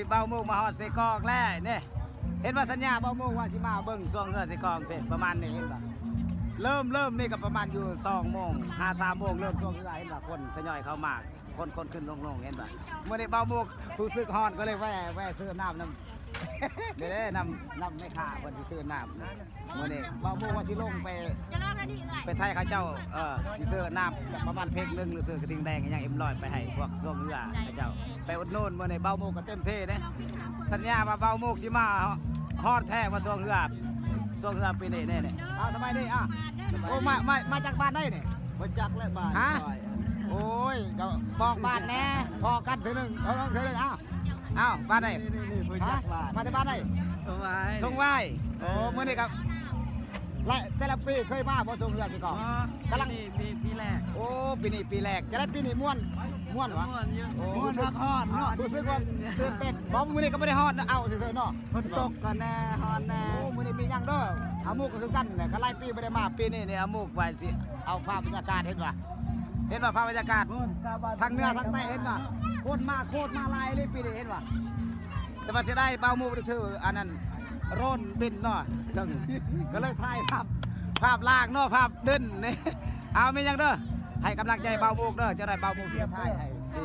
ເບົາມຸກມາຮອດເຊກອງແລ້ວນີ້ ເຫັນວ່າສັນຍາເບົາມຸກວ່າຊິມາເບິ່ງຊ່ວງເຮືອເຊກອງເພ ປະມານນີ້ເຫັນບໍ່? ເລີ່ມ ເລີ່ມນີ້ກໍປະມານຢູ່ສອງໂມງຫາສາມໂມງ ເລີ່ມຊ່ວງເຮືອ ເຫັນວ່າຄົນທະຍອຍເຂົ້າມາ ຄົນ ຄົນຂຶ້ນລົງໆ ເຫັນບໍ່? ມື້ນີ້ເບົາມຸກຮູ້ສຶກຮ້ອນກໍເລີຍແວ່ ແວ່ຊື້ນ້ຳນຳ ນີ້ເດ້ ນຳ ນຳແມ່ຄ້າເພິ່ນຊິຊື້ນ້ຳ ມື້ນີ້ເບົາມຸກວ່າຊິລົງໄປ ໄປໄທເຂົາເຈົ້າ ເອີ ຊິຊື້ນ້ຳປະມານເພັກໜຶ່ງ ຫຼື ຊື້ກະທິ່ງແດງອີ່ຫຍັງເອັມຮ້ອຍໄປໃຫ້ພວກຊ່ວງເຮືອເຂົາເຈົ້າ ໄປອຸດໜູນ. ມື້ນີ້ເບົາມຸກກໍເຕັມທີ່ເດ້ ສັນຍາວ່າເບົາມຸກຊິມາຮອດແທ້ວ່າຊ່ວງເຮືອ ຊ່ວງເຮືອປີນີ້ນີ້. ເອົາ ສະບາຍດີ ເອົາ ໂອ້ ມາ ມາ ມາຈາກບ້ານໃດນີ້? ບໍ່ຈັກແຫຼະບ້ານ ຮະ? ໂອ້ຍ ກໍບອກບ້ານແດ່ ພໍ້ກັນເທື່ອໜຶ່ງ ເອີ ເທື່ອໜຶ່ງ ເອົາ. ອ້າວ ບ້ານໃດ? ນີ້ໆໆ ບໍ່ຈັກບ້ານ ມາແຕ່ບ້ານໃດ? ທົ່ງຫວາຍ ທົ່ງຫວາຍ. ໂອ້ ມື້ນີ້ກໍ ແລະ ແຕ່ລະປີເຄີຍມາບໍ່ ຊ່ວງເຮືອຊິກໍ? ອໍ ກຳລັງ ປີນີ້ປີ ປີແລກ. ໂອ້ ປີນີ້ປີແລກ. ຈະໄດ້ປີນີ້ມ່ວນ ມ່ວນຫວາ? ມ່ວນຢູ່ ໂອ້ ມ່ວນຄັກຮອດເນາະ. ຮູ້ສຶກວ່າຕື່ນເຕັ້ນບໍ່? ມື້ນີ້ກໍບໍ່ໄດ້ຮ້ອນ ເອົາຊື່ໆເນາະ. ຝົນຕົກກໍແດ່ ຮ້ອນແດ່. ໂອ້ ມື້ນີ້ມີຫຍັງເດີ? ອາມຸກກໍຄືກັນແຫຼະ ກໍຫຼາຍປີບໍ່ໄດ້ມາ. ປີນີ້ນີ້ອາມຸກວ່າຊິເອົາພາບບັນຍາກາດ ເຫັນບໍ່? ເຫັນບໍ່ພາບບັນຍາກາດ ທາງເໜືອທາງໃຕ້ ເຫັນບໍ່? ຄົນມາ ໂຄດມາຫຼາຍເລີຍປີນີ້ ເຫັນບໍ່? ແຕ່ວ່າເສຍດາຍເບົາມຸກຖືອັນນັ້ນ ໂດຣນບິນເນາະ ເຖິງ ກໍເລີຍຖ່າຍພາບ ພາບລ່າງເນາະ ພາບເດັ່ນນີ້. ເອົາ ມີຫຍັງເດີ ໃຫ້ກຳລັງໃຈເບົາມຸກເດີ ຈະໄດ້ເບົາມຸກຊິຖ່າຍໃຫ້ ຊິ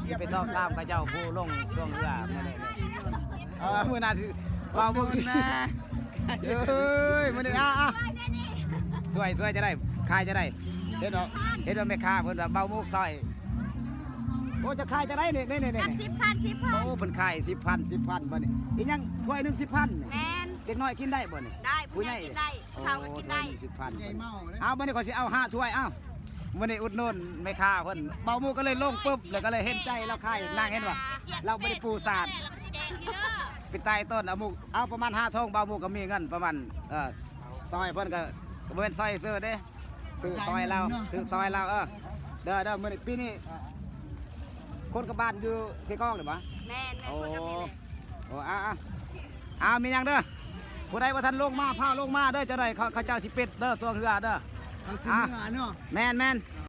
ຊິໄປສອບຖາມເຂົາເຈົ້າຜູ້ລົງຊ່ວງເຮືອມື້ນີ້. ເອີ ມື້ໜ້າຊິ ເບົາມຸກຊິ ເອີຍ ມື້ນີ້ ເອົາ ເອົາ ຊ່ວຍ ຊ່ວຍຈະໄດ້ ຂາຍຈະໄດ້ ເຫັນບໍ່? ເຫັນວ່າແມ່ຄ້າເພິ່ນວ່າເບົາມຸກຊ່ອຍ. ໂອ້ ຈະຂາຍຈະໄດ້ນີ້ ນີ້ໆໆ ສິບພັນ ສິບພັນ. ໂອ້ ເພິ່ນຂາຍສິບພັນ ສິບພັນ ບໍ່ນີ້ ອີຫຍັງ ຖ້ວຍໜຶ່ງສິບພັນ ແມ່ນ. ເດັກນ້ອຍກິນໄດ້ບໍ່ນີ້? ໄດ້ ຜູ້ໃຫຍ່ກິນໄດ້ ຜູ້ເຖົ້າກໍກິນໄດ້. ໂອ້ ຖ້ວຍໜຶ່ງສິບພັນ ເອົາ ບັດນີ້ຂ້ອຍຊິເອົາຫ້າຖ້ວຍ ເອົາ. ມື້ນີ້ອຸດໜູນແມ່ຄ້າເພິ່ນ ເບົາມຸກກໍເລີຍລົງປຶບ ແລ້ວກໍເລີຍເຫັນໃຈລາວຂາຍ ນາງເຫັນບໍ່? ລາວບໍ່ໄດ້ປູສາດ ເປັນຕາຍຕົ້ນ ເອົາມຸກ ເອົາປະມານຫ້າຖົງ ເບົາມຸກກໍມີເງິນປະມານ ເອີ ຊ່ອຍເພິ່ນກໍ ກໍບໍ່ແມ່ນຊ່ອຍຊື່ເດ້ ຊື້ຊ່ອຍລາວ ຊື້ຊ່ອຍລາວ. ເອີ ເດີ ເດີ ມື້ນີ້ ປີນີ້ຄົນກັບບ້ານຢູ່ເຊກອງນີ້ບໍ່? ແມ່ນໆ ໂອ້ ຄົນກັບນີ້ແຫຼະ. ໂອ້ ເອົາໆ ເອົາ ມີຫຍັງເດີ ຜູ້ໃດບໍ່ທັນລົງມາ ຟ້າວລົງມາເດີ ເຈົ້າໜ້ອຍ ເຂົາ ເຂົາເຈົ້າຊິປິດເດີ ຊ່ວງເຮືອເດີ. ເຂົາຊິເມືອເນາະ. ແມ່ນໆ.